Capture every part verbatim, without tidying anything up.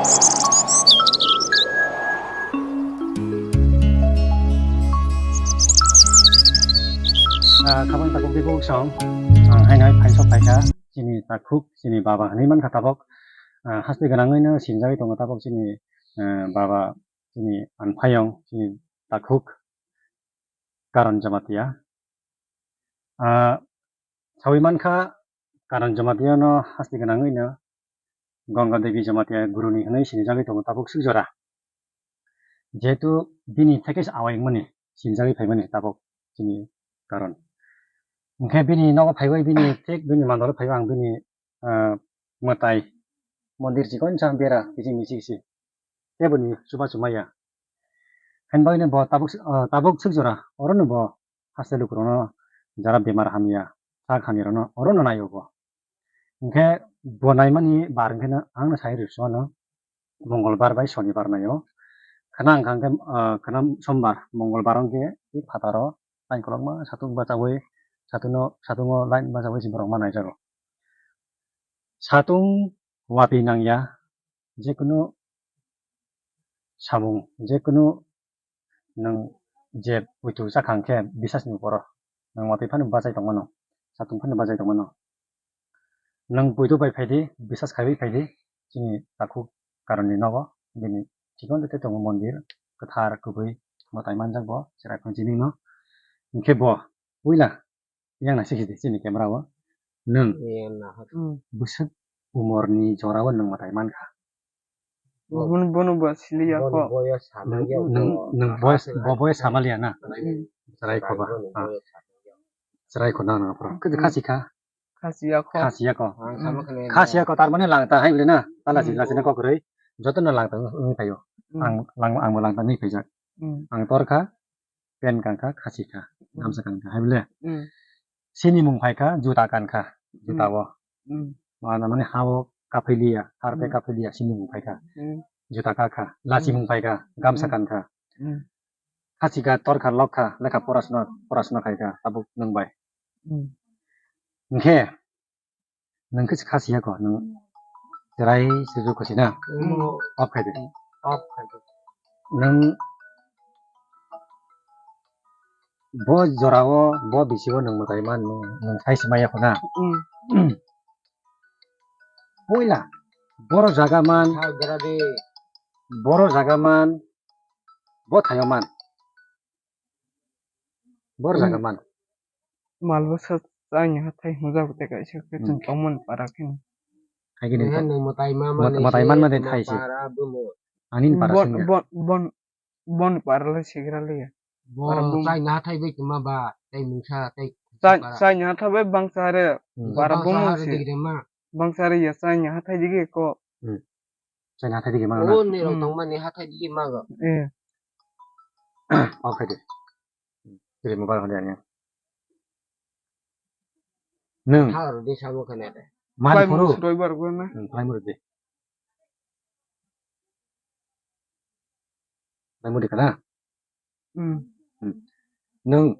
Ah, khabang takhuk di buk song. Ang haino hai phai sok phaikha. Chini takhuk, chini baba hinwi mankha tabok. Ah, haste gwnangwi no sinjagwi tongo tabok chini, ah, baba, chini anphayong, chini takhuk Karan Jamatia. Ah, sawi mankha Karan Jamatia no haste gwnangwi no Ganga Devi Jamatia guruni hinwi sinijagwi tongo tabuk swk jora. Jehetu bini thekes awai wngmani sinijagwi phaimani tabuk chini Karan. Hwnkhe bini nogo phaiwi bini thek bini mandalo phaiwi ang bini, ah, mwtai mondir chikon sa bera kisi misi kisi. Teboni chuba chumaya. Hain bagwi bo tabuk, ah, tabuk swk jora orono bo haste lukurokno jara bemar hamya, sak hamya rokno orono naio bo. Hwnkhe bo naimani bar hwnkhe no ang no sai rwswano Mongolbar bai Sonibar naio. Khwna wngkha hwnkhe, ah, khwna Sombar, Mongolbar hwnkhe tei phataro line kolokma satung bachaui, satung no, satungo line bachaui si borok ma naijago. Satung watwi nangya, jekunu samung, jekunu nwng je buitu chakha hwnkhe bisas ni uporo nwng watwi phano bachai tongmano, satung phano bachai tongmano. Nwng buitu bai phaidi, bisas khaiwi phaidi, chini takhuk Karan ni nogo, bini chikon tei tongo mondir kwthar kubui mwtai manjak bo, chwrai phano chini no. Hwnkhe bo puila yang naisik di chini camera o. Nwng Iya, nah. Hmm. Bwswk umor ni jora o nwng mwtai mankha. Bono, bono bo siliya Bono ko. Boyo Nwng, samaliya nwng, bo. Nwng boyo, Aswk bo boyo aswk. Samaliya na. Hmm. Chwrai ko ba. Bono Ah. Boyo samaliya. Chwrai ko nang nang pro. Khe Hmm. khasi kha. Khasi ya ko. Khasi ya ko. Ang sama Hmm. khane Khasi ya ko tar mane langta hai bile na. Tala Hmm. sila sila ko kwrwi. Joto no langta wng phaio. Hmm. Ang lang, ang bo langta wng phaijak. Hmm. Ang tor kha. Pant kankha, khasi kha, Hmm. gamsa kankha, hai bole? Hmm. Sini mung phaikha, juta kankha, juta Hmm. o. Hmm. Mana mani ha o kaphiliya, harpe Hmm. kaphiliya, sini mung phaikha. Hmm. Juta kakha, lachi Hmm. mung phaikha, gamsa Hmm. kankha. Hmm. Khasi kha, torkha, lokkha, lekha porasno, porasno khaikha, tabuk nwng bai. Hmm. Hwnkhe, Nwng khe khasi ya ko, nwng chwrai se juko sina. Mm. Off khai de. Off khai de. Nwng bo jora o, bo bisi o nwng mwtai man, nwng, nwng sai se maya ko na. Mm. Poila, boro jaga man, ha, jora de. Boro jaga man, bo thayo man. Bor jaga man. Mal bwsa chayni hathai hwnjak tei kaisa khe chwng tongmani para khe. Hai khe nwng to-, nwng mwtai ma mani mwtai man ma de thai se. Ani para bon, sini. Bon, bon, bon para le sigra le ya. Bo para bum. Chayni hathai bai tongma ba, tei mungsa, tei chayni hathai bai bangsa re. Hmm. Para bangsa bum ha si. Bangsa re ya chayni hathai digi ko. Hmm. Chayni hathai digi ma na. O ni rok tongmani hathai digi ma go. Eh. Off khai de. Tiri mobile hon de ani. Nwng. Thar di samo khane de. Mani phuru. Sroibar go na. Hmm, phai muru de. Phai muru de kana? Hmm. Hmm. Nwng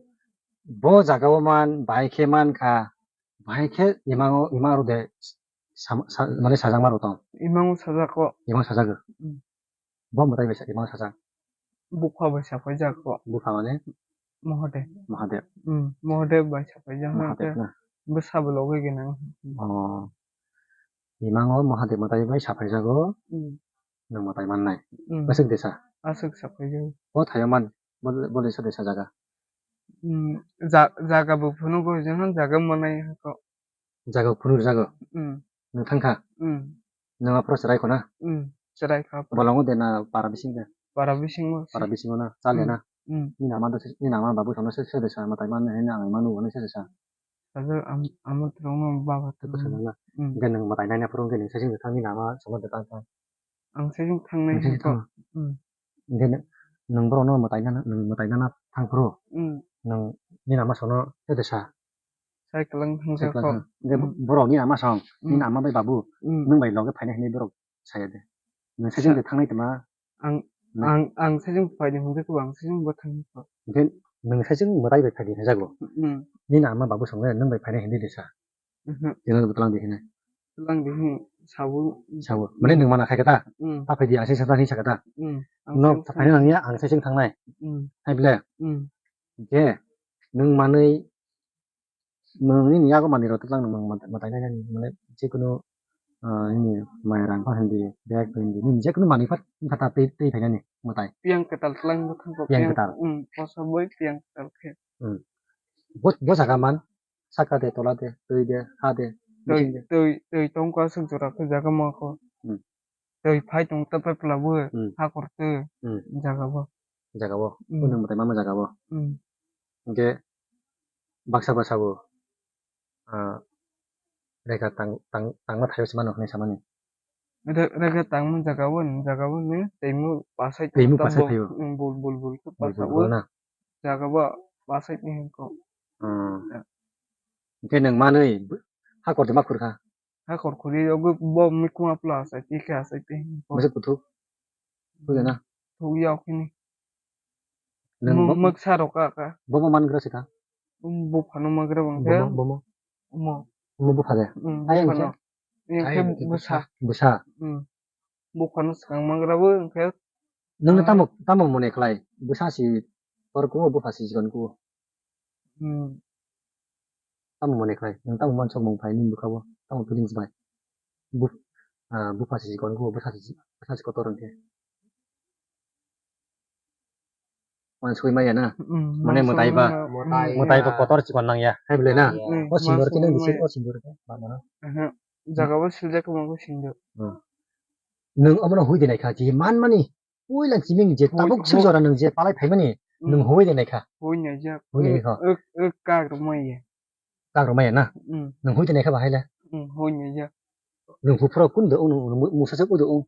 bo jaga o man, bai khe man kha, bai khe imang o, imang rw de sam-, sa-, mane sajak ma rw tong. Imang o sajak o. Imang sajak o. Hmm. Bo mwtai bai sa, imang sajak. Bupha bai sa phai jak o. Bupha mane? Mahadev. Mahadev. Hmm. Mahadev bai sa phai jak. Mahadev na. Bwsa bo logoi gwnang. Oh. Imang o Mahadev mwtai bai sa phai jak o. Hmm. Nwng mwtai mannai. Hmm. Aswk de sa? Aswk sa phai jak. Bo thaio man, bo, bo de sa de sa jaga? Hmm, ja-, jaga bo phunuk go, jeng jaga manai hako. Jaga phunuk jago? Hmm. Nwng thang kha? Hmm. Nwng aphuru chwrai kho na? Hmm, chwrai kha aphuru. Bolongo de na para bising de? Para bisingo se. Para bisingo na, chale na? Hmm. Nini ama de, nini ama babu sono se, se de sa, mwtai man, nini ama manu, se de sa. Sajak am-, amo twrwngno baba twrwngno. Sajak na. Hmm. Hwnkhe nwng mwtai naina phuru hwnkhe nwng sesing de thang nini ama sono de tang thang. Ang sesing thangnai. Nwng sesing hwnkhe. Thang. Hmm. Hwnkhe nwng borokno mwtai nana, nwng mwtai nana thang phuru. Hmm. Nwng nini ama sono se de sa. Sai kwlwng thang se kwlwng kho. Thang. Hwnkhe hmm. Borok nini ama song, hmm. Nini ama bai babu, hmm. Nwng bai loge phainai hinwi borok saya de. Nwng sesing de thangnai tongma. Ang, ang, ang sesing phaidi hwnkhe kebo ang sesing bo thangwi kho. Hwnkhe nwng sesing mwtai bai phaidi hwnjago. Hmm. Nini ama babu songkhe nwng bai phainai hinwi de sa. Mhm. Tino bo twlang di hinwi. Twlang di hin. Sabo. Sabo. Mane nwng mana khai khe ta? Hmm. Ta phai di, ang se sa ta hinwi sa khe ta? Hmm. Ang no se sa. Phaina nang ya, ang se sing thangnai. Hmm. Hai ble? Hmm. Hwnkhe nwng manwi nwng nini yago manwi rok twlang nwng mwtai nai nani, mane jekunu, ah, nini mai rang pha hindi, bag pha hindi, nini jekunu manwi pha wngkha ta tei, tei phainani mwtai. Piyang kwtal twlang bwthang ko, piyang kwtal. Hmm, kosa boi piyang kwtal khe. Hmm. Bo, bo jaga man, saka de, tola de, twi de, ha de, twi, bising de. Twi, twi tong aswk jora khe jaga ma kho. Hmm. Twi phai tong ta pai pla bo, hmm, hakor twi, hmm, jaga bo. Jaga bo. Hmm. Kunung mwtai mama jaga bo. Hmm. Hwnkhe baksa baksa bo, ah, rega tang, tang, tangma thaio se mano hinwi samani. Re-, rega tangma jaga bo, jaga bo ni teimu pasai teimu tangma pasai bo. Thaio. Hmm, bul, bul, bul khe bul, pasai bul, o. Bul na. Jaga bo pasai ni hinko. Hmm. Ya. Hwnkhe nwng manwi hakor de ma khurkha. Hakor khuri yogwi bo mikung apla asai tikhe asai ti. Masa kuthuk? Thuk ya na? Thuk ya okhini. Nwng mo-, bo-, moksa rok ka ka. Bomo mangra sika? Um, buphano mangra bang khe. Bomo, bomo. Omo. Omo bupha de? Um, ayang buphano. Ayang khe bwsa. Bwsa. Um. Buphano swkang mangra bo hwnkhe. Nwng no tamo, tamo mone khlai? Bwsa si tor kuo, bupha si chikon kuo. Hmm. Tamo mone khlai? Nwng tamo mansok mung phai nini bwkha o? Tamo feelings bai? Bu-, ah, bupha si chikon kuo, bwsa si, bwsa si kotor hwnkhe. Uansugui maya na? Hmm, mane mwtai ba, mwtai ba kotor chikon nang ya. Hai bole na? Hmm, o sindor khe nang bisi, o sindor khe ba mano. Aha. Jaga bo siljak khe mangko sindor. Hmm. Nwng obono hui de nai kha, je man mani. Puila chiming je tabuk suk jora nwng je palai phaimani, nwng hui de nai kha. Hui nai jak. Hui nai kha. Ek, ek kak rwmai ya. Kak rwmai ya na? Hmm. Nwng hui de nai kha bahai le? Hmm, hui nai jak. Nwng huphuru kun do, nwng musa se udo.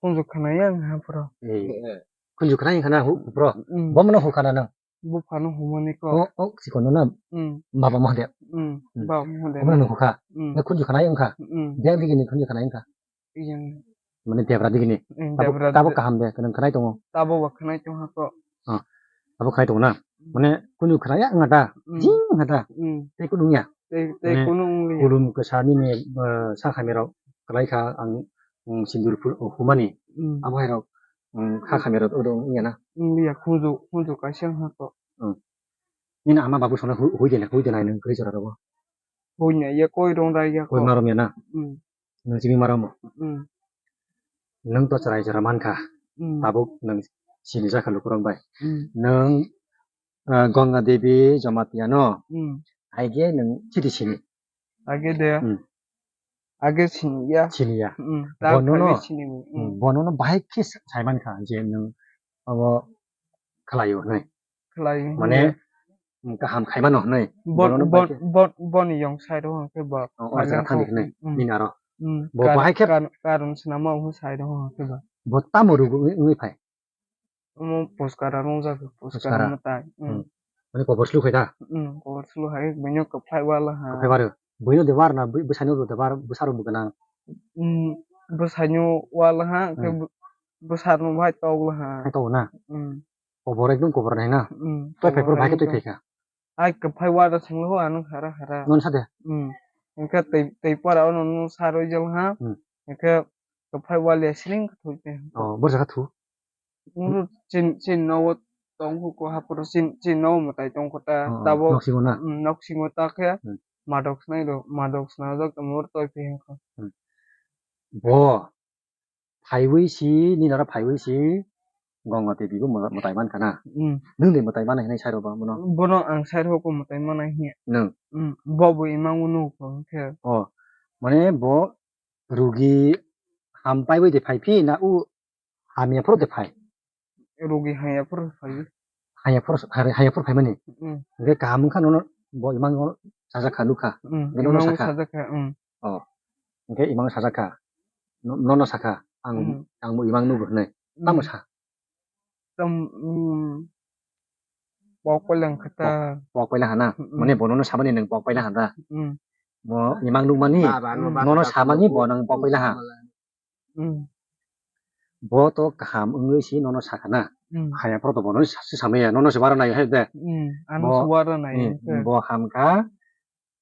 Khunju khna yang ha phuru. Eh. Khunju khna yang khna huphuru. Hmm. Bomo no hu khna nwng. Buphano humani ko. O, o, sikono na. Hmm. Baba mo de. Hmm. Hmm. Baba mo de. Omo nwng hukha. Hmm. Na khunju khna yang kha. Hmm. Beng digini khunju khna yang kha. Iyang. Mane debra digini. Hmm, tabuk, debra tabuk di-, kaham de, nwng khnai tongo. Tabuk bo khnai tong ha ko. Ah, tabuk khnai tongo na. Hmm. Mane kunu khnai ya wngya da? Hmm. Jing wngya da? Hmm. Tei kunu wngya? Tei, tei mane kunu wngya. Kulum kwsa nini, eh, sa khamya rok kwlai kha ang, mm, sindur phul-, humani. Hmm. Abo hai rok, mm, kha khamya rok odo wngya na? Wngya, khunju, khunju kaisa wngya ko. Hmm. Nini ama babu sono hu-, hui de na, hui de nai nwng kwrwi jora rogo? Hui nai ya, koi rong rai ya ko. Koi ma rong ya na? Hmm. Nwng simi maromo. Hmm. Nwng to chwrai chwra mankha. Hmm. Tabuk nwng sini jakha lukurok bai. Hmm. Nwng, ah, Ganga Devi Jamatia no. Hmm. Aige nwng chiti sini. Aige de. Hmm. Aige sini ya. Sini ya. Hmm. Bono no, sini. Hmm. Bono no bahai khe sai mankha je nwng abo khlaio hwnwi. Khlai mane, hwnwi. Mm, kaham khai mano hwnwi. Bon, bonono bon, bai khe bon, boni yong side o hwnkhe bo. O, o jaga thani hwnwi. Mm. Nini aro. Mm, bo kar-, bahai khe kar-, karon swnamo hwnwi side o hwnkhe bo. Bo tamo rwgwi wngwi phai? Omo puskara rwngjak, puskara. Puskara. Mwtai. Mm. Mm. Mane kobor slu khai da? Mm, kobor slu hai, buino kwphai wala ha. Kwphai waro. Buino de war na, bwi-, bwsano de war, bwsarok bo gwnang. Mm, bwsaino wala ha, khe mm. Bw-, bwsarno bahai togla ha. Hai togo na? Mm. Kobor ekdom kobor nai na. Mm, tei phai phuru kobor bahai khe twi ekdom. Thai kha. Ai kwphai wada senglo ho ano hara hara. Non sa de. Mm. Hwnkhe tei, tei para ono no sa roi jal ha. Mm. Hwnkhe kwphai wali sining thwi te. Oh, bor jaga thu. Uru chin, chin no tong hu ko ha poro chin, chin no mwtai tong kho ta. Oh, oh, tabo. Nok singo na? Mm, nok singo ta khe. Mm. Madok snai do, madok sna jak tamo toi phi hwnkha. Mm. Bo. Phaiwi si, nini oro phaiwi si, Ganga Devi bo mwtai mankha na? Mm. Nwng de mwtai mano hinwi sai rw ba bono? Bono ang sai rw ko mwtai mano hiya. Nwng? Mm. Bo bo imang unu ko hwnkhe. Oh, mane bo rugi ham paiwi de phai phi na u hamya phuru de phai? Rugi hamya phuru phai. Hamya phuru, hamya phuru phaimani? Mm. Hwnkhe kaham wngkha nono bo imang sajak kha nukha. Mm. Hwnkhe nono imang sakha. Sajak kha, mm. Oh. Hwnkhe imang sajak kha. No-, nono sakha. Ang, mm, ang bo imang nugo hwnwi. Mm. Tamo sa? Tam, mm, pok paileng kha ta. Pok, pok paileng ha na? Mm. Mane bo nono samani nwng pok paileng ha da? Mm. Bo imang nukmani, nono samani bo nwng pok paileng ha. Mm. Bo to kaham wngwi si nono sakha na. Mm. Haya phuru to bono si samaya, nono se wara nai hai de. Mm. Ano se wara nai. Bo hamkha,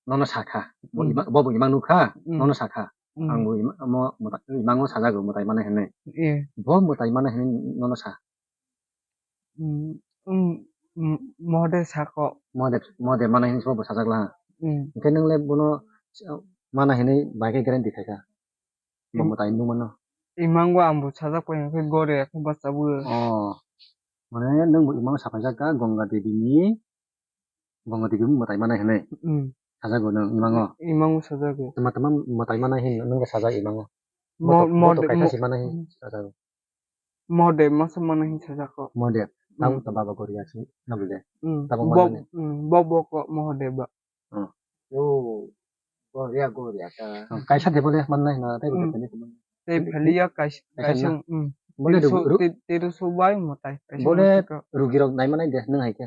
nono sakha. Bo imang nukha, nono sakha. Hmm. Ang bo ima-, mo-, mwtai-, imango sajago mwtai mane hinwi. Eh. Bo mwtai mane hinwi nono sa. Hmm, hmm, hmm, Mohadev sako. Mohadev, Mohadev mane hinwi bo sajak la. Hmm. Hwnkhe nwng le bono, uh, mane hinwi bai khe guarantee khai kha. Bo mwtai nung mano. Imango ang bo sajak pai hwnkhe gore khe bachabu. Oh. Mane nwng bo imango sapaijak kha Ganga Devi ni, Ganga Devi mwtai manai hinwi. Mm. Sajago nwng imango. Imango sajago. Tama tama mwtai manai hin nwng sajak imango. Mo-, Moto, moto mode-, kaisa mo-, si manai hin sajago. Mohadev masa manai hin sajak kho. Mohadev. Tamo Mm. to baba Goria si nabule. Mm. Tamo Bo-, manai. Mm, bo, bo ko Mohadev ba. Hmm. Yo, Goria, Goria ka. Hmm, kaisa de bole mannai na, tei bole Hmm. pheli ko mannai. Tei pheli ya kais-, Kaisa kaisa, na. Hmm. Bole Tirusu-, ru-, ru-, ti-, tirusu bai mwtai, kaisa Bole mwtai ko. Rugi rok nai manai de, nwng hai khe.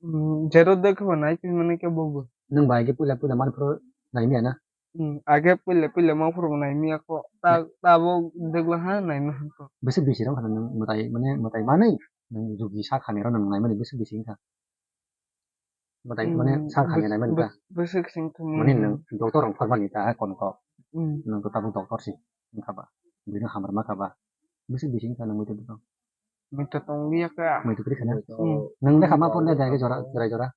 Hmm, jero de khe bo nai phi mani khe bo bo. Nwng bai khe puila, puila man phuru nai miya na. Hmm, age puila, puila man phuru nai miya ko. Ta, ta bo degla ha nai ma han ko. Bwswk bisi rok hano nwng mwtai, mane mwtai manai, nwng Rugi sa khani rok nwng nai mani bwswk bisi wngkha. Mwtai mane Hmm, sa khani bwswk, nai mani ta. Bwswk, bwswk sing thung Mane mani. Nwng doctor rok phar mani ta kon ko. Hmm. Nwng to tabuk doctor si wngkha ba. Bini hamar ma kha ba. Bwswk bisi wngkha nwng muitu bwtong. Muitu tong liya kha. Muitu kri khana. Hmm. Nwng de khama pon de jora, jora, jora.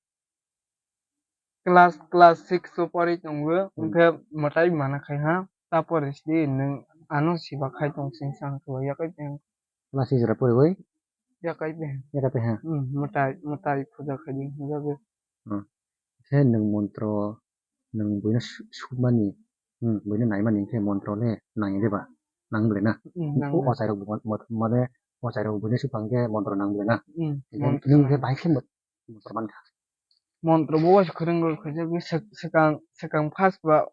Class, class six o pori tongo. Hmm. Hwnkhe mwtai mana khai ha. Ta pore si nwng ano siba khai tong sing sang khlai ya kai tong. Class six o pori oi? Ya kai tong. Ya kai tong ha. Hmm, mwtai, mwtai puja khai di, puja be. Hmm. Khe nwng montro, nwng buino su-, sukmani, hmm, buino naimani khe montro le nang de ba? Nang bole na? Hmm, nang O bole. Ochai rok bo, mo-, mane ochai rok buino sukha khe montro nang bole na? Hmm, Khe montro nwng nang. Khe bai khe mo-, montro man kha. Montro bo was khwrwng rok khaijak swk-, swkang, swkang first ba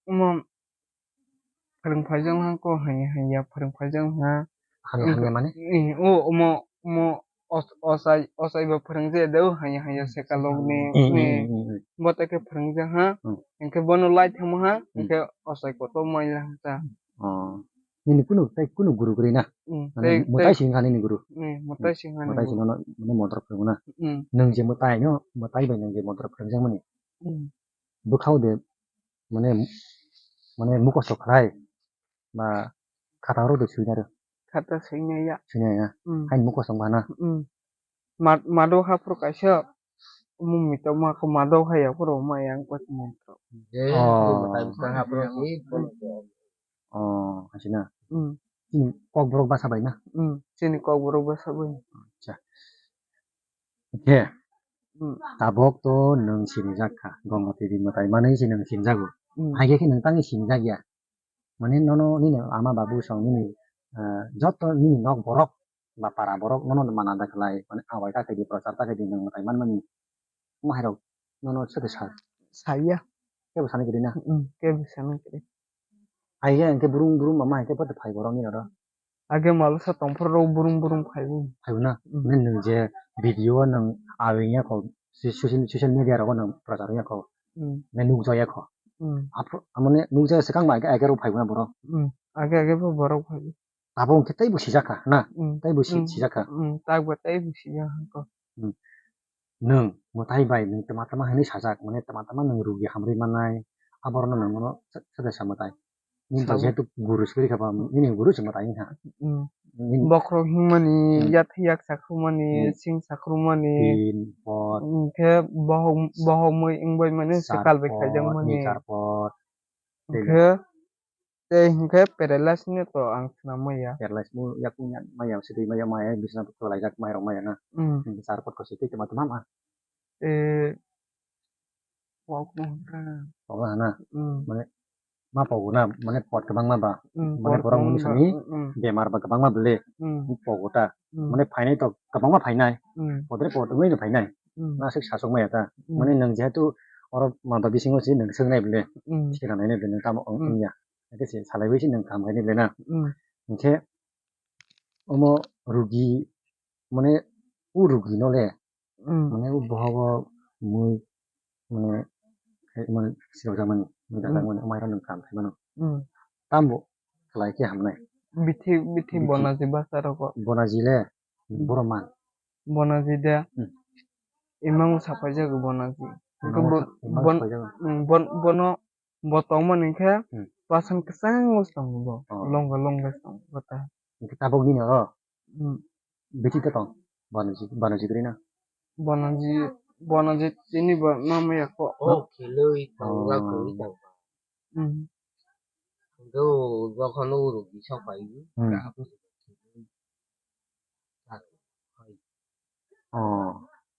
omo phwrwng phaijak ha ko hai, hai ya phwrwng phaijak ha. Hamya, hamya mane? Eh, o, omo, omo os-, osai, osai bo phwrwng je de o hai, hai ya se kalok ni, Mm, mm, eh, mm, mm, mm. Bo ta khe phwrwng jak ha. Mm. Hwnkhe bono lai thamo ha, Mm. Hwnkhe osai kotor mai la ha ta. Oh. Nini kunu, tei kunu guru kwrwi na? Mm, Mane tei, mwtai tei. Sing kha nini guru. Mm, mwtai sing kha nini Mwtai guru. Sing no, mane montro phwrwng na. Mm. Nwng je mwtai no, mwtai bai nwng je montro phwrwng jak mani. Mm. Bwkhao de mane, mane mukhosto khlai ba khata rok de swinai rw. Khata swinai ya. Swinai ya. Mm. Hain mukhosto wngkha na. Mm. Ma-, mado haphuru kaisa mummy to ma ko mado hai ya phuru ma yang ko mantro. Oh. Oh, hachi na. Mm. Chini kokborok bwsa bai na. Mm. Chini kokborok bwsa bai. Acha. Khe, Hmm. Tabok to nwng sinijak kha, Gongotiri mwtai manwi se nwng sinijago. Hmm. Haikhe khe nwng tangwi sinijak ya. Mane nono nini ama babu song nini, ah, joto nini nok borok ba para borok nono mana da khlai, mane awai ta khaidi, prochar ta khaidi nwng mwtai manmani. Omo hairok nono sote sa? Saya. Kebo sani kwrwi na? Hmm, kebo sani kwrwi. Haikhe hwnkhe brum brum ama haikhe bote phai borok ni oro. Age malusa tongphuru rok brum brum phaibo. Phaibo na? Mm. Mane nwng je video o nwng awing ya kho, si social, social media rogo nwng prochar ya kho. Mm. Mane nukjak ya kho. Mm. Aphuru, mane nukjak swkang bai age age rok phaibo na borok. Mm. Age age bo borok phaibo. Abo hwnkhe teibo sijak kha na? Mm. Teibo si-, Mm. Sijak kha. Mm. Teibo teibo sijak kha. Mm. Nwng mwtai bai nwng tama tama hinwi sajak, mane tama tama nwng rugi hamrwi mannai, aborokno nwng bono sa-, sada sa mwtai. Nini to Sabo. Jehetu guru swkali kha ba, nini guru se mwtai wngkha. Mm. Nini Bokhorok himani, Mm. Yathai yak sakhumani, Mm. Sing sakhumani, Tin, pot. Hwnkhe bohok, bohok mui wngbai mani Char sekal bai pot, khaijak mani. Ni char pot. Hwnkhe Tei hinkhe paralyze no to ang swnam maya. Paralyze mo yakung ya maya, sitwi maya, maya bisna kwlaijak, mairok maya na. Mm. Hinkhe char pot kosi twi tongma tongma ma. Eh, pok mo hwnka. Pok hana. Mm. Mane ma pogo na, mane pot kwbangma ba. Mm, mane pot borok kwbangma ba, mwnwi simi mm, mm. Bemar ba kwbangma bwle. Mm. Pogo ta. Mm. Mane phainai to kwbangma phainai. Mm. Potre pot wngwi no phainai. Mm. Na sik sasok maya ta. Mm. Mane nwng jehetu oro manta bisingo se nwng swngnai bwle. Mm. Sikha nainai bwle nwng tamo wng Mm. wngya. Hwnkhe se salaiwi se nwng kaham khainai bwle na. Mm. Hinkhe omo rugi, mane o rugi no le, Mm. mane o bohogo mui, mane, mane sirok jakmani, mui Mm. jakjakmani, omo hai rok nwng kaham khai mano. Mm. Tambo khlai khe hamnai. Bithi, bithi Bithi. Bonaji basa rogo. Bonaji le, Mm. Borok man. Bonaji de. Mm. Imang sapai jago Bonaji. Imang Bo-, sa-, imang bon-, sapai jago. Mm, bon-, bono Bo tongmani khe Hmm. Basan kwchang o se tongo bo. Oh. Longa longa se tongo bo ta. Hwnkhe tabuk nini oro Hmm. Biti ta tong. Banaji, banaji kwrwi na. Banaji, banaji chini bo mama ya ko. Oh, khilui tong Oh. la kwrwi tong. Hmm. Do jokhon uruk di sok pai. Hmm. Kaham. Oh.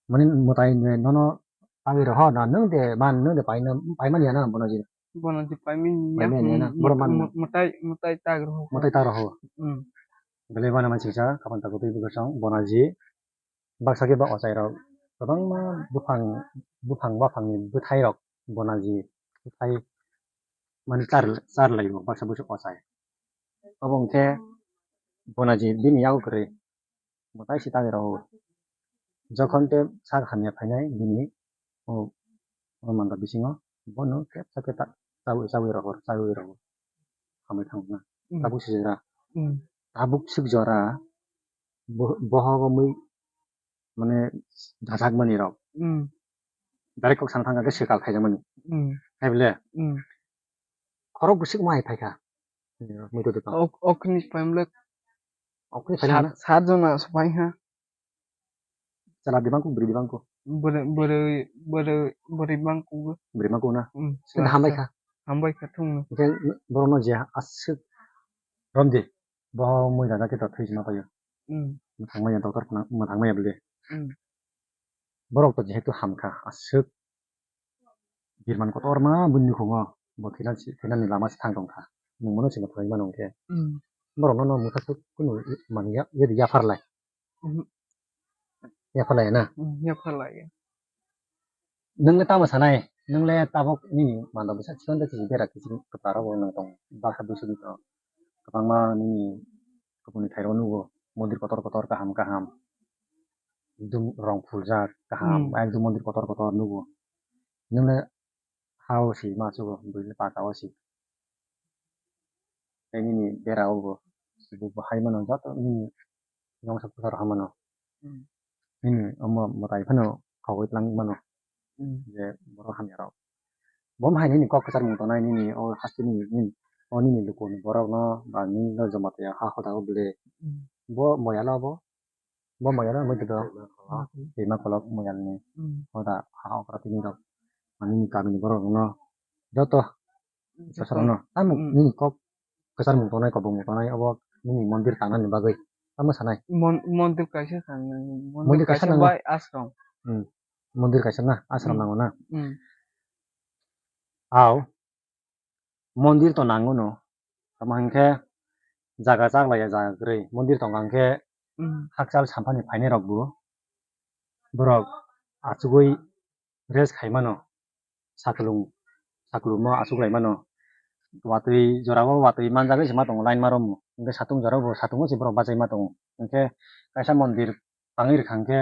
Mani mwtai nono tangwi rw ho na nwng de man nwng de paina paimani ya na Bonaji. Bonaji paimani ya. Paimani ya na. Hmm, Borok man mwtai mwtai tag rw ho. Mwtai tag rw ho. Hmm. Belai bana mansi sa kapan tago twi bwsang Bonaji. Baksa khe ba ochai rok kwbangma buphang buphang baphang ni bwthai rok Bonaji bwthai mani char char lai o baksa busu ochai. Obo hwnkhe Bonaji bini yago kwrwi. Mwtai se tangwi rw o. Jokhon tei sak hamya phainai bini o, o manda bisingo bono kebsa khe ta chawi chawi rw o, chawi rw o. Hamwi thangna. Hmm. Tabuk swijak ra. Hmm. Tabuk swijak ra. Bo-, bohogo mui mane jajak mani rok. Hmm. Direct kok sana thangkha khe swkang khaijakmani. Hmm. Hai bole? Hmm. Khorok bwswk ma hai phaikha. Muitu dukha. Ok, ok ni paimle. Ok ni paimle. Sat, sat jona swpai ha. Chwla di bangkuk, bwrwi di bangkuk. Bwrwi, bwrwi, bwrwi, bwrwi bangkuk. Bwrwi bangkuk na? Hmm. Sini hambai kha. Hambai kha thung no. Hwnkhe borok no je aswk romdi. Bo mui jajak khe to thwi sima paio. Hmm. Mwthangmaya doctor phano mwthangmaya bwle. Hmm. Borok to jehetu hamkha, aswk birman kotorma bini nukhungo bo thwinan si-, thwinani lama se thang tongkha. Nwng bono se mwthangwi mano hwnkhe. Hmm. Borok no, no mwthaswk kunu manwi ya, ya, yapharlai. Mhm. Yapharlai na? Hmm, yapharlai. Nwng le tamo sanai? Nwng le tabuk nini mando bwsa chikon tei chini bera kiching kwparo bo nwng tong baksa bwswk tong. Kwbangma nini kubuni thairok nugo mondir kotor kotor kaham kaham. Ekdum rong phuljak kaham, Hmm. ekdum mondir kotor kotor nugo. Nwng le ha o si ma chugo, bwrwi le pata o si. Tei nini bera o bo, bo, bo hai mano, joto nini yongsa kwcharo ha mano. Hmm. Nini omo mwtai phano khogwi tlang mano. Hmm. Je borok hamya rok. Bo hai nini kok kwchar mung tongnai nini o haste nini, nini, o nini luku ni borok no ba nini no joma twi ha hoda o bwle. Hmm. Bo moya lo bo. Bo moyal no muitu do. Twi ma kolok moyal ni. Hmm. Hoda ha okra tini rok. Ani ni kami ni borok no. Joto. Joto. Sasarok no. Tamo Hmm. nini kok kwchar mung tongnai, kobong mung tongnai, obo nini mondir tangnani bagwi. Tamo sanai. Mon-, mondir kaisa sanai. Mondir Mondir kaisa kaisa nango. bai ashram. Hmm. Mondir kaisa na, ashram Hmm. nango na. Hmm. Aw. Mondir to nango no. Tamo hwnkhe jaga chaklaiya jaga kwrwi. Mondir tongo hwnkhe Hmm. hakchal samphani phainai rok bo. Borok achugwi rest khai mano. Saklung, saklungno achuklai mano. Watwi jorao watwi manjagwi se ma tongo line ma romo. Hwnkhe satung jorao bo satungo se borok bachai ma tongo. Hwnkhe kaisa mondir tangwi rwkha hwnkhe,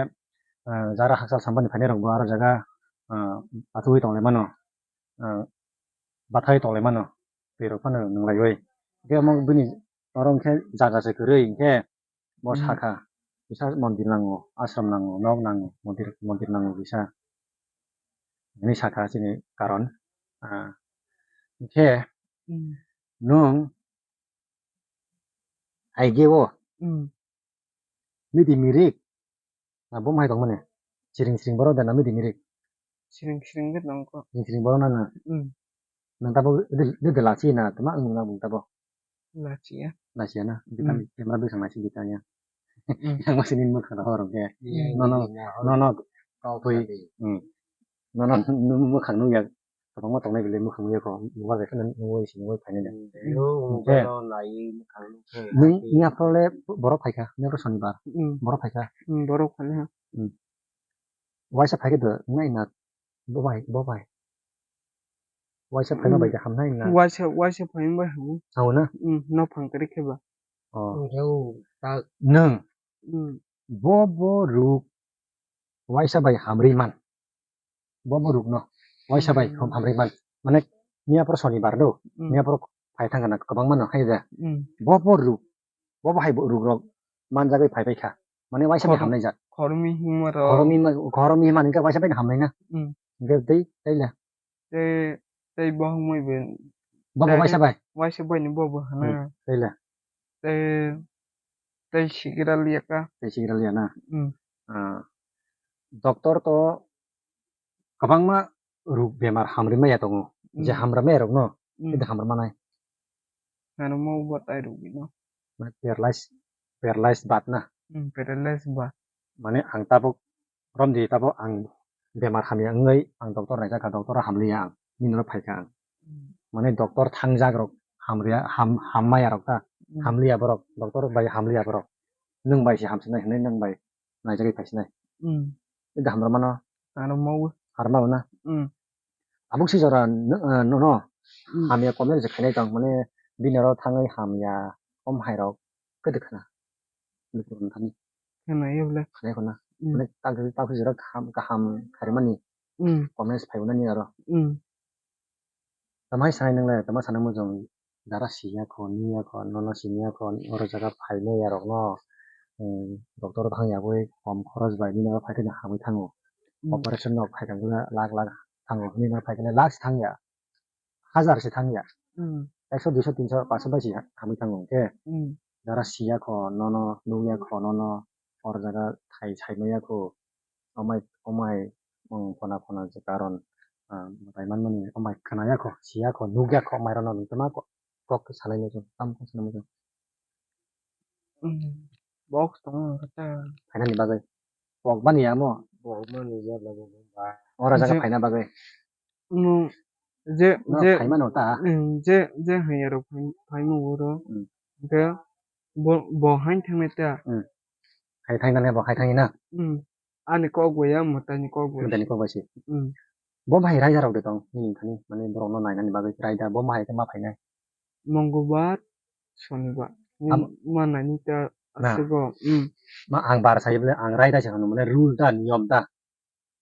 ah, jara hakchal samphani phainai rok bo aro jaga, ah, achugwi tonglai mano. Ah, bathai tonglai mano, twi rok phano nwnglaiwi. Hwnkhe omo bini oro hwnkhe jaga se kwrwi hwnkhe bo Hmm. sakha, kisa mondir nango, ashram nango, nok nango, mondir, mondir nango kisa. Hwnwi sakha chini karon. Ah, hwnkhe Hmm. nwng aigeo Hmm. midi mirik. Na bo hai tongmani. Siring siring borok da na midi mirik. Siring siring khe tongkho. Siring siring borok na na. Hmm. Nang tabo de de lachi na tama ang nang tabo. Lachi ya. Lachi ya na. Kita Hmm. camera bisa lachi kita ya. Hmm. Yang masih ni mukha da horok ya. Hmm. No no. No no. Kau Koi. Hmm. No no. Mukha nung ya. Kwbangma tongnai belai mwkhang nukya kho, mobile bai phano nungwi se nungwi phainai da. Hmm, Hwnkhe, nwng yapro le borok phaikha, yapro sonibar. Hmm. Borok phaikha. Hmm, borok phaikha. Hmm. Waisa phaikhe do, nai na, bo bai, bo bai. Waisa phaima Hmm. bai khe hamnai na. Waisa, waisa phaima bai hamu. Sao na? Hmm, no phang kwrwi khe ba. Oh. Nwng. Hmm. Bo, bo ruk waisa bai hamri man. Bo bo ruk no waisa bai Hmm. ham-, hamri man. Mane miya poro sonibar do. Hmm. Miya poro phai thang kana kwbang mano hai da. Hmm. Bo bo ruk. Bo bo hai bo ruk rok man jagwi phai bai kha. Mane waisa bai Khor-, hamnai jak. Khormi himma rok. Khormi ma-, khormi man ka waisa bai hamnai na. Hmm. Ge dei dei la. Te tei bo hwnwi bo Bo bo waisa bai? Waisa bai ni bo bo hana. Hmm, tei le? Tei, tei sigira liya ka. Tei sigira liya na? Hmm. Ah, doctor to kwbangma ruk bemar hamri maya tongo. Je Hmm. hamra maya rok no, Hmm. tei hamra manai. Ano mo bo tai ruk bino. Mane paralyze, paralyze bat na? Hmm, paralyze bat. Mane ang tabuk romdi tabuk ang bemar hamya wngwi ang doctor naijak kha, doctor hamliya ang, nini oro phaikha ang. Hmm. Mane doctor thangjak rok hamriya, ham-, hammaya rok ta, Hmm. hamliya borok, doctor bai hamliya borok. Nwng bai se hamsinai hinwi nwng bai naijagwi phaisinai. Hmm. Ida hamrwmano? Ano mawi. Harmao na? Hmm. Abuk si jora no, eh, no, no. Hmm. Hamya comment je khainai tong, mane bini oro thangwi hamya om hai rok kwdwk khna. Lukurok thani. Khna yo le. Khainai khna. Hmm. Mane tak tak si jora kaham, kaham kharimani. Hmm. Comments phai nani aro. Hmm. Tamo hai sanai nwngle, tamo sanai mujung, jara siya kho, nuya kho, nono siniya kho, oro jaga phainai yarok no, um, doctor thang yabwi kom khoros bai nini oro phai khe hamwi thango. Hmm. Operation no phai khe lakh lakh thango, nini oro phai khe lakh se thang ya, hazar se thang ya. Hmm. Ekso, duiso, tinso, paanso bai se hamwi thango hwnkhe, Hmm. jara siya kho, nono nukya kho, nono oro jaga thai, thai maya kho. Omai, omai, um, khona, khona je karon, ah, mwtai manmani, omai khwnaya kho, siya kho, nukya kho, omai rokno nwng tama kok, kok khe sanai nai chwng, tamo khe sanai nai chwng. Hmm. Box tongo khe ta. Phainani bagwi. Kok mani amo. Kok mani ya bagwi ba. Ora jaga Je- phaina bagwi. No, je, No, je, phaimano ta. Mm, je, je hanya rok phai-, phaima oro. Mm. Hwnkhe bo, bo hain thangnai ta. Mm. Hai thangnai bo hai thangna. Mm. Ani kok bai ya, mwtai ni kok bai. Mwtai ni kok bai se. Mm. Bo bahai raida rok de tong, nini thani, mane borok no nainani bagwi raida, bo bahai khe ma phainai. Mongolbar, Sonibar. Am- Ma naini ta Na. Aswk o. Mm. Ma ang bar sai bole, ang raida se hano, mane rule ta, niyom ta.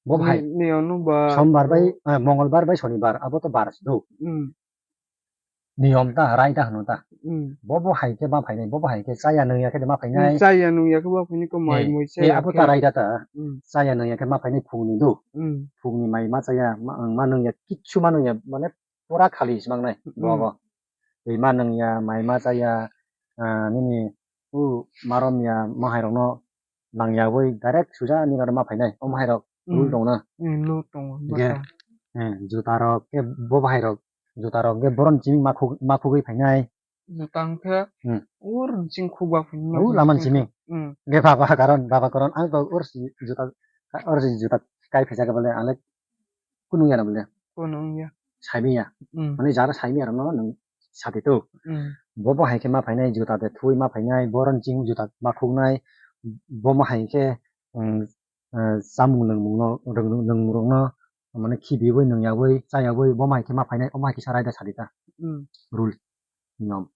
Bo bahai. Ni, ni ono ba. Sombar bai, eh, Mongolbar bai Sonibar, abo to bar se do. Hmm. Niyom ta, raida hwno ta. Hmm. Bo bo hai khe ma phainai, bo bo hai khe chaya nungya khe ma phainai. Hmm, chaya nungya khe ma phainai, ko mai Eh, mui eh, chaya abo khe. Ta raida ta. Hmm. Chaya nungya khe ma phainai phungni do. Hmm. Phungni mai ma chaya, ma, ma nungya, kichu ma nungya, mane pura khali se mangnai Hmm. bogo. Twi ma nungya, mai ma chaya, ah, nini u marom ya, ma hai rokno nangya bai direct suja nini oro ma phainai, o ma hai rok Hmm. Rule tongo na? Hmm, rule tongo, Hingke, bata. Hmm, juta rok khe bo bahai rok, juta rok khe boron chini ma khug-, ma khugwi phainai. Juta hwnkhe Hmm. ur chini khugba phainai. Ur laman chini. Hmm. Hingke baba karon, baba karon, ang to ur si juta, ur si juta kai phaijak bole, ang le kunu ya na bole. Kunu ya. Saimanya. Hmm. Mane jara saimanya rokno nwng sati to. Hmm. Bo bo hai khe ma phainai, juta de thui ma phainai, boron chini juta ma khugnai, bo ma hai khe, hmm, eh, chamung nwngmungno, rwng-, nwngmungrokno, mane, khibiwi, nwngyagwi, chayagwi, bo mai khe ma phainai, omo hai kisa raida sadi ta. Hmm. Rule, niyom.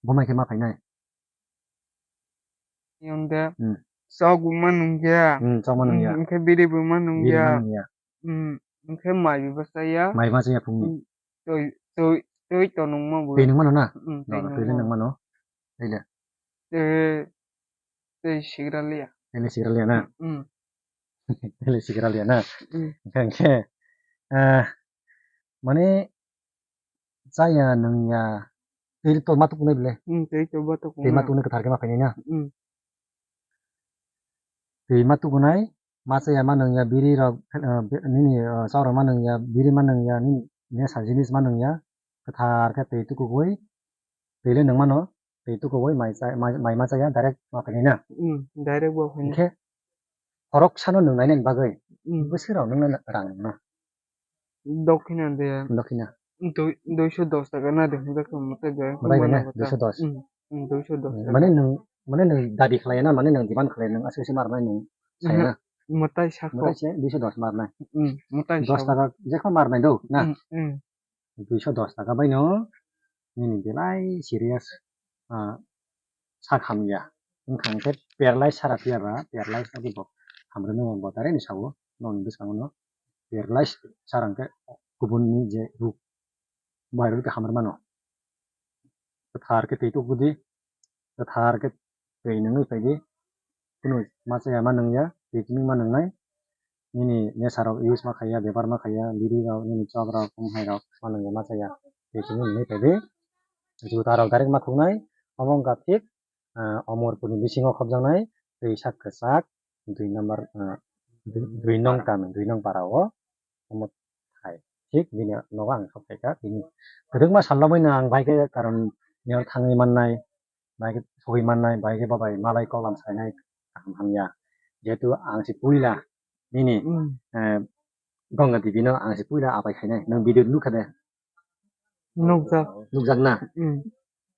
Bo mai khe ma phainai. Niyom de. Hmm. Chokbo ma nungya. Hmm, chokma nungya. Hmm, hwnkhe biribo ma Biri nungya. Ma nungya. Hmm, hwnkhe maibo chaya. Mai ma chaya phungni. Hmm, twi, twi, twi to nungma bo. Twi nungmano na? Hmm, twi No, no, twi le nungma. Nungmano. Twi le. Twi, twi sigra liya. Twi le sigra liya na? Hmm. Twi le sigra liya na? Hmm. Hingke, ah, mane, chaya nungya, twi to ma tukunai bile? Hmm, twi to ma tukunai. Twi ma tukunai kwthar khe ma phainai na? Hmm. Twi ma tukunai, ma chaya ma nungya, biri rok, eh, bi-, nini, eh, chaurok ma nungya, biri ma nungya, nini nesa jinis ma nungya, kwthar khe twi tukugwi, twi le nungmano, twi tukugwi mai cha-, mai, mai ma chaya direct ma phainai na? Hmm, direct bo phainai. Hingke, khorok sano nung nainani bagwi, Hmm. bwswk rok nungna rang nangna? Dokhina de. Dokhina. Dui-, duiso dos taka na de, hwnjak tong mwtai de. Mwtai de ne, duiso dos. Hmm, hmm, duiso dos taka. Mane nwng, mane nwng dabi khlai na, mane nwng demand khlai, nwng aswk se marnai nwng saya na. Mwtai sakho. Mwtai se duiso dos marnai. Hmm, mwtai Dos taka jekma marnai do, na? Hmm, hmm. Duiso dos taka bai no nini belai serious, ah, sak hamya. Wngkha hwnkhe paralyze sara phiya ba, paralyze no bo hamrwino bo direct ni sao, nokni bwskango no paralyze sara hwnkhe kubun ni je ruk, bo hai rok khe hamrwmano. Kwthar khe twi tukudi, kwthar khe twi nungwi phaidi, kunu ma chaya ma nungya, twi tini ma nungnai. nini nesa rok use ma khaiya, bebhar ma khaiya, biri rok, nini chok rok, wng hai rok ma nangya ma chaya. Tei chini nini tadi juta rok direct ma khuknai, omo wngkha thik, ah, Omorpur ni bisingo khopjaknai twi sak kwchak dui number, ah, dui, dui nong kami, dui nong para o omo thai. Thik bini nogo ang sok phaikha, bini kwdwkma sal no bai no ang bai khe karon nini thangwi mannai. Bai khe sogwi mannai, bai khe bo bai malai koklam sainai kaham hamya. Jehetu ang se puila nini, Hmm. eh, Ganga Devi no ang se puila apai khainai. Nwng video nukha de? Nukjak. Nukjak na? Hmm.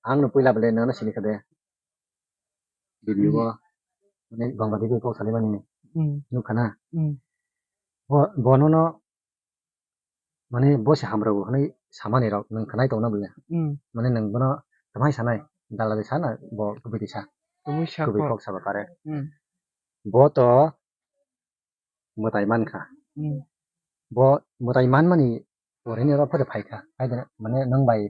Ang no puila bele nang no sini kha de? Video Hmm. o, mane Ganga Devi kok sani mani Hmm. nukha na? Hmm. Bo, bono no mane bo se hamrao hwnwi samani rok nwng khwnai tongna bole. Hmm. Mane nwng bono tamai sanai, dala de sana bo kubui de sa. Kubui sa Kubui kok. Kok saba kare. Hmm. Bo to mwtai mankha. Hmm. Bo mwtai manmani porhini rok phode phaikha. Hai de mane nwng bai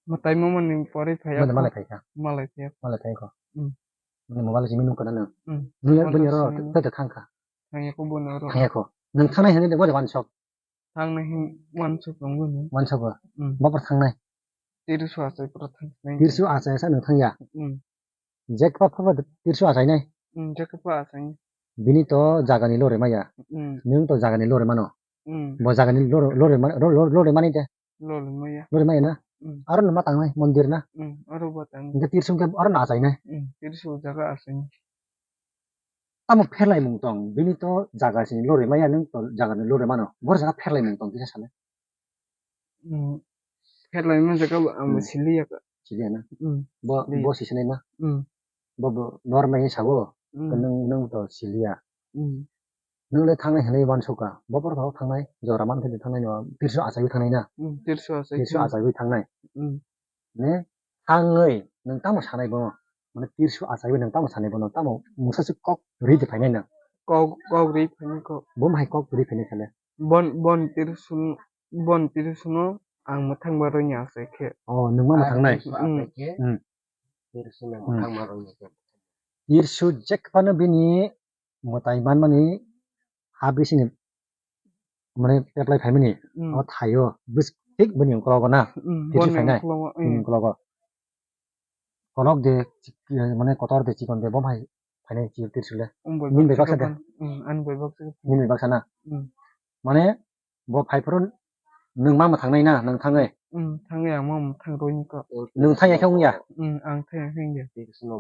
Mwtai mamani porhi phaiya Mane kho. Malai phaikha. Malai phaiya kho. Malai phaikha. Hmm. Mane mobile simi nukha na nwng. Hmm. Nwng Mobile bini ro simi. Tete thangkha. Thangya kho bono ro. Thangya kho. Nwng thangnai hwnwi de bo de wansok. Thangnai hin wansok tongbo ni. Wansok bo. Hmm. Bopor thangnai. Tirsu achai pura thangnai. Tirsu achai sa nwng thangya. Hmm. Jekpa phaba tirsu achai nai. Hmm, jekpa achai. Bini to jagani lore maya. Hmm. Nwng to jagani lore mano. Hmm. Bo jagani lore, lore ma-, ro-, ro-, lore mani de. Lore maya. Lore maya na? Hmm. Aro no ma tangnai mondir na? Hmm, aro bo tang. Hingke tirsu hingke aro no achai nai. Hmm, tirsu jaga achai. Tamo pherlaimung tong, bini to jaga sini lore maya nwng to jagani lore mano. Bor jaga pherlaimung tong kisa sale. Hmm. Pherlaimung jaga bo ang bo Hmm. siliya ka. Siliya na? Hmm. Bo, Siliya. Bo sisinai na? Hmm. Bo, bo normal ni sabo. Hmm. Nwng, nwng to siliya. Hmm. Nwng le thangnai hinwi uansukha. Bo borok thangnai, jora man khe thangnai no, tirsu achaiwi thangnai na? Hmm, tirsu achai Tirsu thangnai. Achaiwi thangnai. Hmm. Ne thangwi nwng tamo sanai bono? Mane tirsu achaiwi nwng tamo sanai bono? Tamo mungsa se kok ri de phainai na? Kok, kok ri phainai kok. Bo hai kok ri phainai sale? Bon, bon tirsu, bon tirsu no ang mwthang ba rwngya achai khe. Oh, nwng ma mwthangnai? Tirsu achai khe? Hmm. Tirsu no Hmm. mwthang ba rwngya khe. Tirsu jek phano bini mwtai manmani ha bisini mane apply phaimani Hmm. O thaio bis thik bini ukologo na Hmm, Tirsu boni phainai ukologo, bini hmm. Ukologo kolok de chik-, mane kotor de chikon de bo hai phainai Tirsu le Umbai nini bai baksa de. Hmm, ani bai baksa de. Nini bai baksa na Hmm. Mane bo phai phuru nwng ma mwthangnai na nwng thangwi Hmm, thangwi ang ma mwthang rwini kok. Nwng thangya khe wngya? Hmm, ang thangya khe wngya.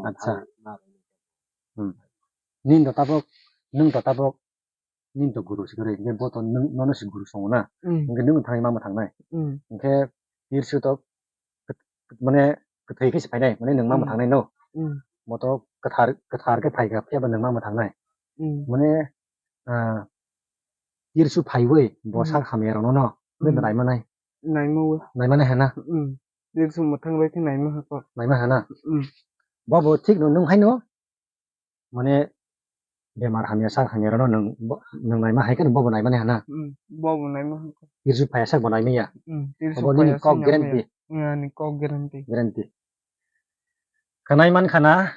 Acha. Hmm. Nini to tabuk, nwng to tabuk, nini to guru sikhe rw, hingke bo to nwng, nono se guru songo na. Hmm. Hingke nwng thangwi ma mwthangnai. Hmm. Hingke Tirsu to kwt-, kwt-, mane kwthwi khe se phainai, mane nwng ma Hmm. Mwthangnai no. Hmm. Bo to kwthar, kwthar khe phaikha, phiya ba nwng ma mwthangnai. Hmm. Mane, ah, Tirsu phaiwi bo Hmm. Sak hamya rokno no, Hmm. Naimanai. Naimawi. Naimanai hana. Hmm. Tirsu mwthang bai khe naima hakho. Naima hana. Hmm. Bo bo thik no nwng haino. Mane bemar hamya sak hamya rokno nwng bo, nwng naima hai khe bobo naimani hana. Hmm, bobo naima hai khe. Tirsu phaiya sak bo naimaya. Hmm, tirsu Obo nini phaiya kok sak guarantee. Naimaya. Hmm, ani kok guarantee. Guarantee. Khanai man khana,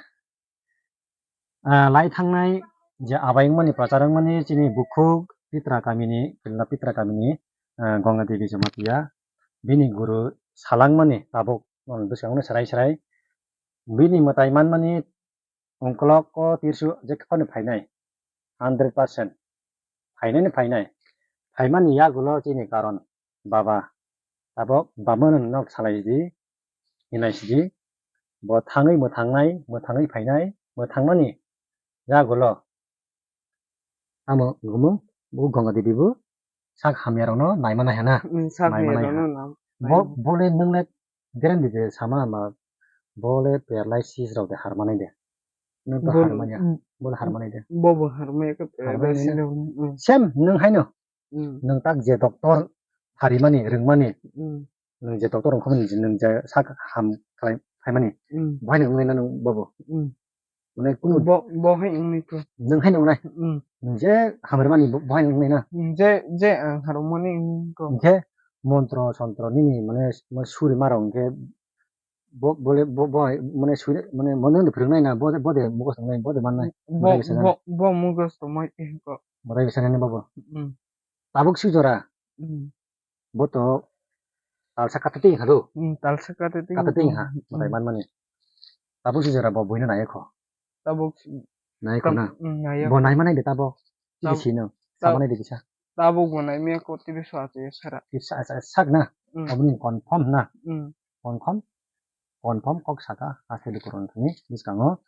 ah, lai thangnai je abai wngmani prachar wngmani chini bukhuk Pitra kamini, Pitra kamini, ah, Ganga Devi Jamatia. Bini guru salangmani tabuk, bwskango serai serai. Bini mwtai manmani Ongkolok o Tirsu jekphano phainai, hundred percent. Phainani phainai. Phaimani yagulo chini karon, baba, tabok bamano nok salai di, hinai sidi, bo thangwi mwthangnai, mwthangwi phainai, mwthangmani yagulo. Tamo wngkha bo Ganga Devi bo sak hamya rokno naimana hena. Hmm, sak hamya rokno nam-, bo, naimana. Bole nwng le guarantee de sama ma bole paralysis rok de harmanai de. Nwng to harmanya. Hmm. Bole harmanai de. Bo bo harmaya khe paralysis rok. Hmm. Same nwng haino. Hmm. Nwng tak je doctor harimani, rwngmani. Hmm. Nwng je doctor wngkha mani, nwng je sak ham khlai phaimani. Hmm. Bohaino wngnai na nwng bobo? Hmm. Mane kunu bo, bo hai wngnai kho. Nwng hai wngnai? Hmm. Nwng je hamrwmani bo, bohaino wngnai na? Hmm, je, je ang harmani wngkha. Hwnkhe montro sontro nini mane, mane suri maro hwnkhe bo, bole bo, bo hai mane suri mane mono de phwrwngnai na, bo, bo de mukhos wngnai, bo de mannai. Bo, bo, bo mukhos tongmai wngkha. Mwtai bwsai nani bobo. Hmm. Tabuk si jora. Hmm. Bo to talsa kata tei hado. Hmm, talsa kata tei Kata tei hado. Ha. Hmm. Mwtai manmani. Tabuk si jora bo buino nai kho. Tabuk si- Nai kho tam- na. Hmm, nai Bo kho. Nai manai de tabuk. Tini Tab- sino. Tab- Samanai de kisa. Tabuk bo nai miya ko T V so acha ya sara. Kisa acha sak na. Hmm. Aboni confirm na. Hmm. Confirm, confirm kok saka, haste lukurok thani bwskango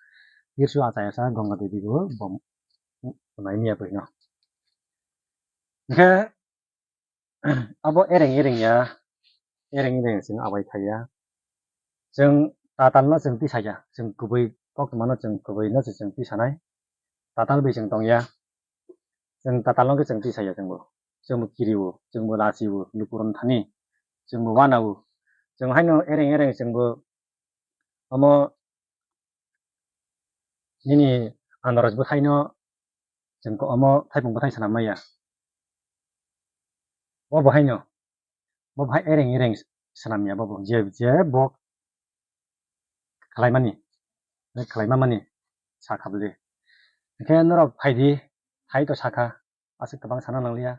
Tirsu achai asa Ganga Devi bo bom nai miya bwino. Hwnkhe abo ereng ereng ya, ereng ereng chwng abai thai ya. Chwng tatal no chwng tisaya, chwng kubui koktwma no chwng kubui no se chwng tisanai. Tatal bai chwng tongya. Chwng tatal no khe chwng tisaya chwngbo. Chwngbo kirio, chwngbo lachio, lukurok thani. Chwngbo wanao. Chwng haino ereng ereng chwngbo omo nini anaroj bwthaino chwng ko omo thaipung bwthai swnam maya. O bo haino, bo hai ereng ereng swnam ya bobo. Je, je bo khlaimani, khlaima mani sakha bwle. Hwnkhe norok phaidi, hai to sakha, aswk kwbang sana nangliya.